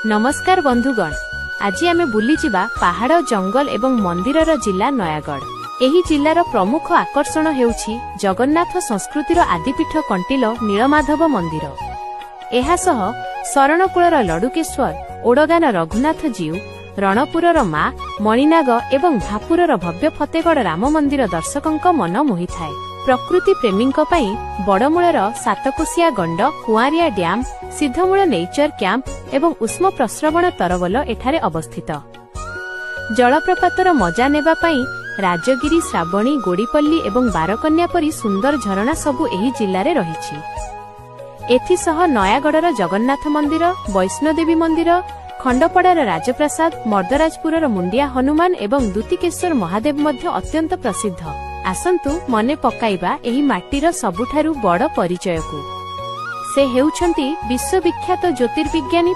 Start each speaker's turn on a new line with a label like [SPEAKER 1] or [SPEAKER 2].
[SPEAKER 1] ନମସ୍କାର ବନ୍ଧୁଗଣ, ଆଜି ଆମେ ବୁଲିଯିବା ପାହାଡ଼, ଜଙ୍ଗଲ ଏବଂ ମନ୍ଦିରର ଜିଲ୍ଲା ନୟାଗଡ଼। ଏହି ଜିଲ୍ଲାର ପ୍ରମୁଖ ଆକର୍ଷଣ ହେଉଛି ଜଗନ୍ନାଥ ସଂସ୍କୃତିର ଆଦିପୀଠ କଣ୍ଟିଲ ନୀଳମାଧବ ମନ୍ଦିର। ଏହା ସହ ଶରଣକୁଳର ଲଡୁକେଶ୍ୱର, ଓଡ଼ଗାଁର ରଘୁନାଥ ଜୀଉ, ରଣପୁରର ମା ମଣିନାଗ ଏବଂ ଭାପୁରର ଭବ୍ୟ ଫତେଗଡ଼ ରାମ ମନ୍ଦିର ଦର୍ଶକଙ୍କ ମନ ମୋହିଥାଏ। ପ୍ରକୃତି ପ୍ରେମୀଙ୍କ ପାଇଁ ବଡ଼ମୂଳର ସାତକୋଶିଆ ଗଣ୍ଡ, କୁଆଁରିଆ ଡ୍ୟାମ୍, ସିଦ୍ଧମୂଳ ନେଚର କ୍ୟାମ୍ପ ଏବଂ ଉଷ୍ମ ପ୍ରସ୍ରବଣ ତରବଲ ଏଠାରେ ଅବସ୍ଥିତ। ଜଳପ୍ରପାତର ମଜା ନେବା ପାଇଁ ରାଜଗିରି, ଶ୍ରାବଣୀ, ଗୋଡ଼ିପଲ୍ଲୀ ଏବଂ ବାରକନ୍ୟା ପରି ସୁନ୍ଦର ଝରଣା ସବୁ ଏହି ଜିଲ୍ଲାରେ ରହିଛି। ଏଥିସହ ନୟାଗଡ଼ର ଜଗନ୍ନାଥ ମନ୍ଦିର, ବୈଷ୍ଣୋଦେବୀ ମନ୍ଦିର, ଖଣ୍ଡପଡ଼ାର ରାଜପ୍ରାସାଦ, ମର୍ଦ୍ଦରାଜପୁରର ମୁଣ୍ଡିଆ ହନୁମାନ ଏବଂ ଦୁତିକେଶ୍ୱର ମହାଦେବ ମଧ୍ୟ ଅତ୍ୟନ୍ତ ପ୍ରସିଦ୍ଧ। ଆସନ୍ତୁ ମନେ ପକାଇବା ଏହି ମାଟିର ସବୁଠାରୁ ବଡ଼ ପରିଚୟକୁ। ସେ ହେଉଛନ୍ତି ବିଶ୍ୱବିଖ୍ୟାତ ଜ୍ୟୋତିର୍ବିଜ୍ଞାନୀ।